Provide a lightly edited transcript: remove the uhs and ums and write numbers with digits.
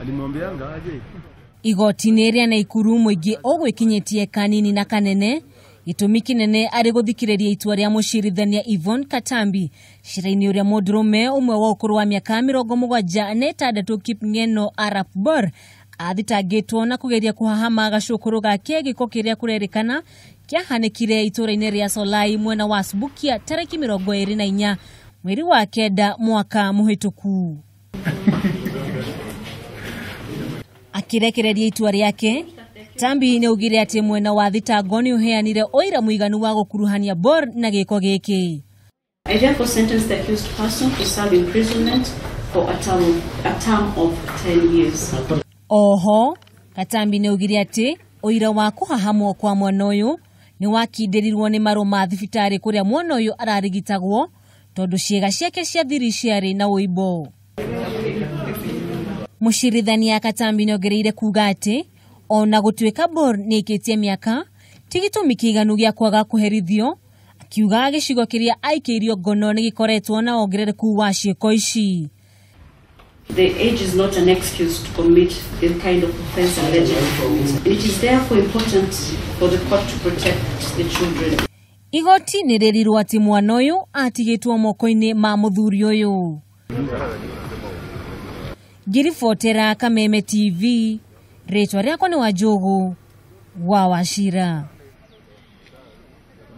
Alimwambianga aje. Igoti-inĩ rĩa Naikuru mũingĩ ũgwĩkinyĩtie kanini na kanene gĩtũmi kĩnene arĩ gũthikĩrĩria itua rĩa mũcirithania Yvonne Katambi cira-inĩ ũrĩa mũndũrũme ũmwe wa ũkũrũ wa mĩaka 76 Kipngeno Arap Bor athitangĩtwo na kũgeria kũhahama gacũkũrũ gake gĩko kĩrĩa kũrerĩkana kĩahanĩkire itũũra-inĩ rĩa Solai mwena wa Subukia tarĩki 24 mweri wa 9 mwaka mũhĩtũku. Akirekereria itua rĩake, Tambi nĩ augire atĩ mwena wa thitango nĩ ũheanire ũira mũiganu wa gũkuruhania Bor na gĩko gĩkĩ. I therefore sentence the accused person to serve imprisonment for a term of 10 years. Oho, Katambi nĩ augire atĩ ũira wa kũhahamwo kwa mwana ũyũ nĩ wakindĩrirwo nĩ marũa ma thibitarĩ kũrĩa mwana ũyũ ararigitagwo tondũ ciĩga ciake cia thiri ciarĩ na ũimbo. Mũcirithania Katambi nĩ ongereire kuga atĩ ona gũtuĩka Bor nĩ aikĩtie mĩaka ti gĩtũmi kĩiganu gĩa kwaga kũherithio, akiuga gĩcigo kĩrĩa aikĩirio ngono nĩ gĩkoretwo na wongerereku wa ciĩko ici. The age is not an excuse to commit the kind of offense alleged. It is therefore important for the court to protect the children. Igoti nĩ rĩrirwo atĩ mwana ũyũ atigĩtwo moko-inĩ ma mũthuri ũyũ. Ngĩribotera Kameme TV, rĩtwa rĩakwa nĩ Wanjũgũ wa Wachira.